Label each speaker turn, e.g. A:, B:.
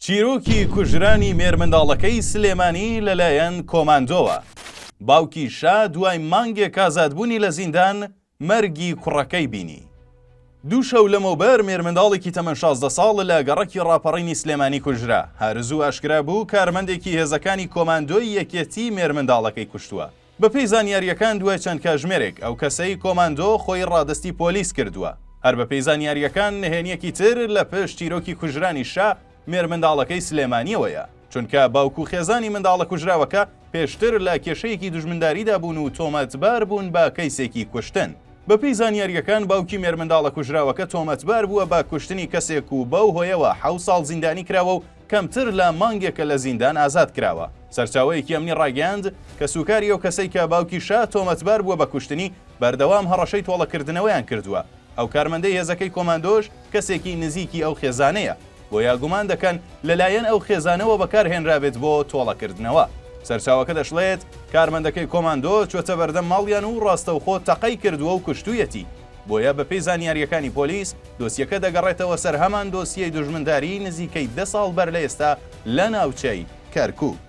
A: چیرۆکی کوژرانی مێرمنداڵەکەی سلێمانی لەلایەن کۆماندۆوە، باوکی شا دوای مانگێک ئازادبوونی لە زیندان مەرگی کوڕەکەی بینی. دوو شەو لەمەوبەر مێرمنداڵێکی تەمەن 16 ساڵ لە گەڕەکی ڕاپەڕینی سلێمانی کوژرا، هەر زوو ئاشکرا بوو کارمەندێکی هێزەکانی کۆماندۆی یەکێتی مێرمنداڵەکەی کوشتووە. بەپێی زانیارییەکان دوای چەند کاژمێرێک ئەو کەسەی کۆماندۆ خۆی ڕادەستی پۆلیس کردووە. هەر بەپێی زانیارییەکان نهێنییەکی تر لە پشت چیرۆکی کوژرانی شا مێرمنداڵەکەی سلێمانییەوەیە، چونکە باوک و خێزانی منداڵە کوژراوەکە پێشتر لە کێشەیەکی دوژمنداریدا بوون و تۆمەتبار بوون بە کەیسێکی کوشتن. بەپێی زانیارییەکان باوکی مێرمنداڵە کوژراوەکە تۆمەتبار بووە بە کوشتنی کەسێک و بەو هۆیەوە حەوت ساڵ زیندانی کراوە و کەمتر لە مانگێکە لە زیندان ئازاد کراوە. سەرچاوەیەکی ئەمنی ڕایگەیاند، کەسوکاری ئەو کەسەی کە باوکی شا تۆمەتبار بووە بە کوشتنی، بەردەوام هەڕەشەی تۆڵەکردنەوەیان کردووە. ئەو کارمەندەی هێزەکەی کۆماندۆش کەسێکی نزیکی ئەو خێزانەیە، بۆیە گومان دەکەن لەلایەن ئەو خێزانەوە بەکارهێنرابێت بۆ تۆڵەکردنەوە. سەرچاوەکە دەشڵێت، کارمەندەکەی کۆماندۆ چووەتە بەردەم ماڵیان و ڕاستەوخۆ تەقەی کردووە و کوشتوویەتی. بۆیە بەپێی زانیارییەکانی پۆلیس، دۆسیەکە دەگەڕێتەوە سەر هەمان دۆسیەی دوژمنداری نزیکەی دە ساڵ بەر لە ئێستا لە ناوچەی کەرکوک.